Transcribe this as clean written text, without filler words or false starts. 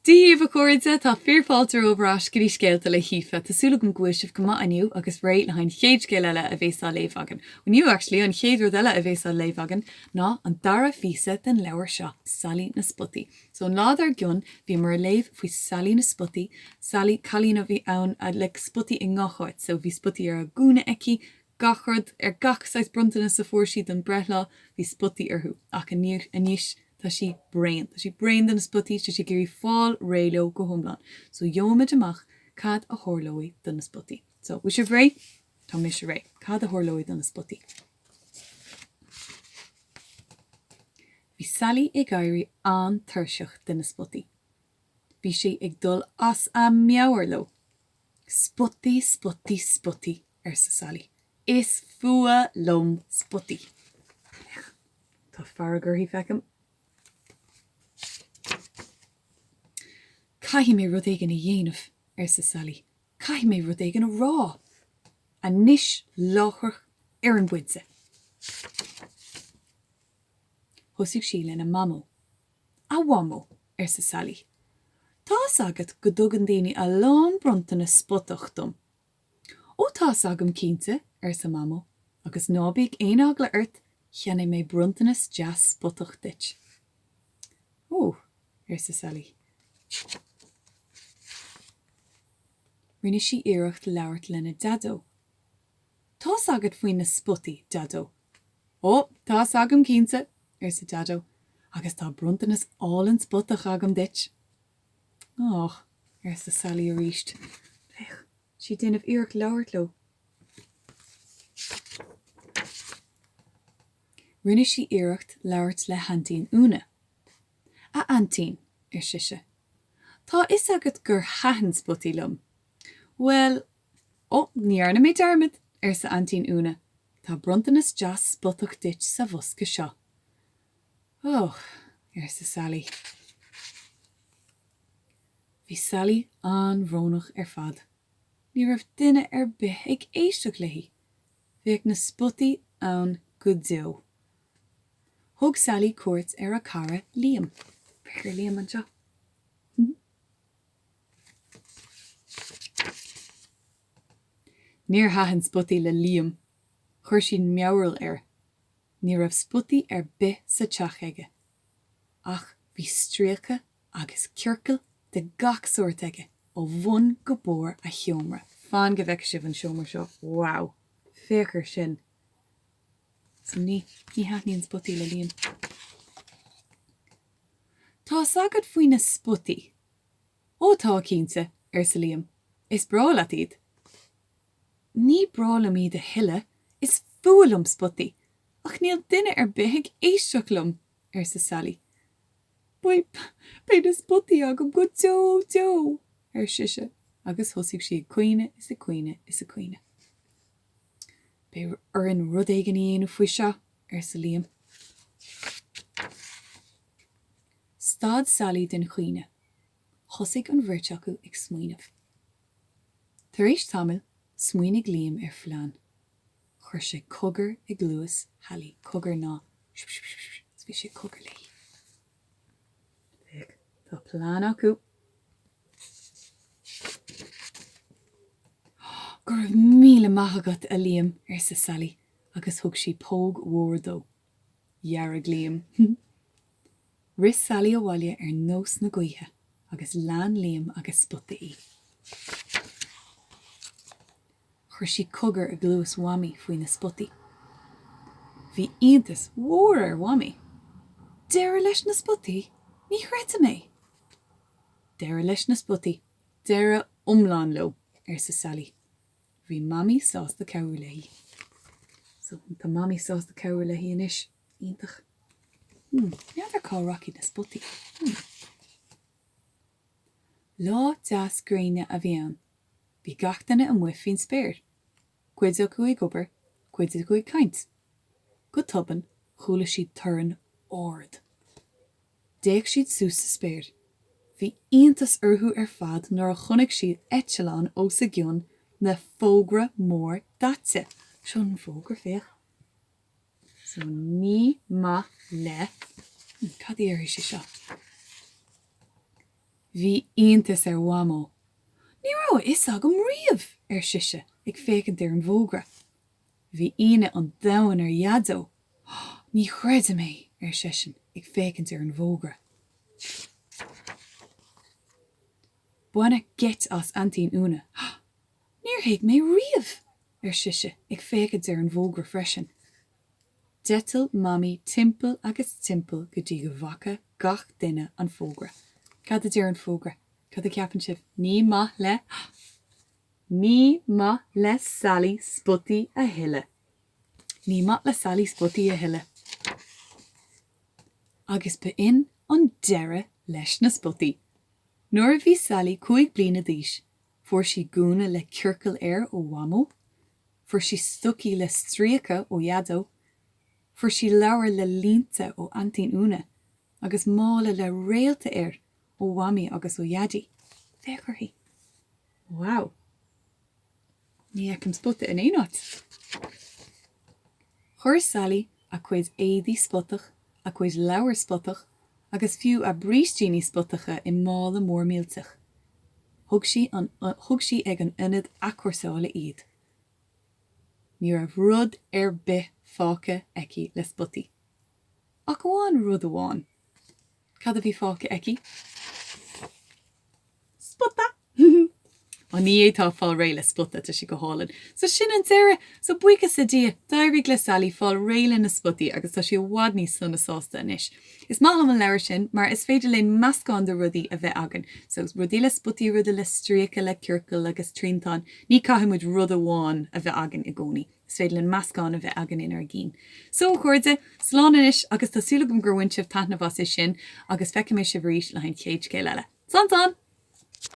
Dia dhaoibh a chairde, tá fíorfháilte romhaibh ar ais go dtí Scéalta le hAoife. Tá súil agam go bhfuil sibh go maith inniu agus réidh le haghaidh an chéad scéal eile a bhéas á léamh againn. Inniu actually an chéad rud eile a bhéas á léamh againn ná an dara phíosa den leabhar seo, Sailí na Spotaí. So an lá dár gcionn bhíomar ag léamh faoi Sailí na Spotaí, Sailí, cailín a bhí ann le spotaí i ngach áit. So bhí spotaí ar a gúna aici, gach rud, ar gach saghas bronntanas a fuair sí don breithlá, bhí spotaí orthu. Ach anois tá sí bréan. Tá sí bréan de na spotaí, tá sí ag iarraidh fáil réidh leo go hiomlán. So gheobhaimid amach cad a tharlóidh do na spotaí. So, bhfuil sibh réidh? Tá mise réidh. Cad a tharlóidh do na spotaí? Bhí Sailí ag éirí an-tuirseach de na spotaí. Bhí sí ag dul as a meabhair leo. Spotaí, spotaí, spotaí, arsa Sailí. Is fuath liom spotaí. Féach, tá fearg uirthi, feicim. Caithfidh mé rud éigin a dhéanamh, arsa Sailí. Caithfidh mé rud éigin a rá. Anois láithreach ar an bpointe. Thosaigh sí lena Mamó. A Mhamó, arsa Sailí, tá's agat go dtugann daoine a lán bronntanas spotach dom. Ó tá's agam cinnte, arsa Mamó, agus ná bíodh aon eagla ort, cheannaigh mé bronntanas deas spotach duit. Ó, arsa Sailí. Rinne sí iarracht labhairt lena Daideo. Tá's agat faoi na spotaí, Daideo. Ó, tá's agam cinnte, arsa Daideo, agus tá bronntanas álainn spotach agam duit. Och, arsa Sailí arís. Féach, sí ag déanamh iarracht labhairt leo. Rinne sí iarracht labhairt le hAintín Úna. A Aintín, ar sise, tá a fhios agat gur thaitin spotaí liom. Bhuel, Ó, ní dhearna mé dearmad, arsa Aintín Úna, tá bronntanas deas spotach duit sa bhosca seo. Ó, arsa Sailí. Bhí Sailí an-bhrónach ar fad. Ní raibh duine ar bith ag éisteacht léi. Bheadh na spotaí ann go deo. Thug Sailí cuairt ar a cara Liam. Féach ar Liam anseo. Níor thaitin spotaí le Liam. Chuir siad mearbhall air. Ní raibh spotaí ar bith sa teach aige. Ach bhí stríoca agus ciorcail de gach sórt aige ó bhun go barr a sheomra. Fan go bhfeice sibh an seomra seo. Wow! Féach ar sin! So ní, ní thaitníonn spotaí le Liam. Tá's agat faoi na spotaí. Ó tá, cinnte, arsa Liam. Is breá leat iad. Ní breá liom iad a thuilleadh, is fuath liom spotaí, ach níl duine ar bith ag éisteacht liom, arsa Sailí. Beidh, beidh na spotaí agam go deo deo, ar sise agus thosaigh sí ag caoineadh is ag caoineadh is ag caoineadh. Beidh orainn rud éigin a dhéanamh faoi seo, arsa Liam. Stad Sailí den chaoineadh. Thosaigh an bheirt acu ag smaoineamh. Tar éis tamaill, smaoinigh Liam ar phlean. Chuir sé cogar i gcluas Shailí. Cogar ná sh sh sh sh is bhí sé ag cogar léi. Féach, tá plean acu. Go raibh míle maith agat, a Liam, arsa Sailí agus thug sí póg mhór dó. Dhearg Liam. Rith Sailí abhaile ar nós na gaoithe agus lean Liam agus Spota í. Chuir sí cogar i gcluas Mhamaí faoi na spotaí. Bhí iontas mhór ar Mhamaí. Deireadh leis na spotaí? Ní chreidim é! Deireadh leis na spotaí. Deireadh iomlán leo, arsa Sailí. Bhí Mamaí sásta cabhrú léi. So, tá Mamaí sásta cabhrú léi anois. Iontach. Hmm, n'fheadar cá rachaidh na spotaí. Hmm. Lá deas gréine a bhí ann. Bhí gach duine amuigh faoin spéir. Cuid acu ag obair, cuid acu ag caint. Go tobann, chuala siad torann ard. D'fhéach siad suas sa spéir. Bhí iontas orthu ar fad nuair a chonaic siad eitleán os a gcionn le fógra mór daite. Seo an fógra, féach. So ní maith le, cad a déarfaidh sé seo? Bhí iontas ar Mhamó. Ní raibh a fhios agam riamh! ar sise, ag féachaint ar an bhfógra. Bhí ionadh an domhain ar Dhaideo. Ní chreidim é! ar seisean, ag féachaint ar an bhfógra. Baineadh geit as Aintín Úna. Níor thuig mé riamh! ar sise, ag féachaint ar an bhfógra freisin. D'eitil Mamaí timpeall agus timpeall go dtí go bhfaca gach duine an fógra. Cad a deir an fógra? Cad a cheapann sibh? Ní maith le Ní maith le Sally spotaí a thuilleadh. Ní maith le Sally spotaí a thuilleadh. Agus ba in an deireadh leis na spotaí. Nuair a bhí Sally 5 bliana d'aois, fuair sí gúna le ciorcal air ó Mhamó. Fuair sí stocaí le stríoca ó Dhaideo. Fuair sí leabhar le línte ó Aintín Úna agus mála le réalta air ó Mhamaí agus ó Dhaidí. Féach uirthi. Wow! Ní fheicim spota in aon áit. Chuir Sally a cuid éadaí spotach, a cuid leabhar spotach agus fiú a brístíní spotacha i mála mór millteach. Thug sí an thug sí ag an ionad athchúrsála iad. Ní raibh rud ar bith fágtha aici le spotaí. Ach amháin rud amháin. Cad a bhí fágtha aici? Spota! Ó ní fhéadfá fáil réidh le spota, tá sé go hálainn. So sin an deireadh! So buíochas le Dia, d'éirigh le Sally fáil réidh le na spotaí agus tá sí i bhfad níos sona sásta anois. Is maith liom an leabhar sin mar is féidir linn meascán de rudaí a bheith againn. So rudaí le spotaí, rudaí le stríoca, le ciorcail agus triantáin. Ní caithfidh muid rud amháin a bheith againn i gcónaí. Is féidir linn meascán a bheith againn inár gcinn. So, a chairde, slán anois agus tá súil agam gur bhain sibh taitneamh as é sin agus feicfidh mé sibh arís le haghaidh an chéad scéal eile. Slán slán!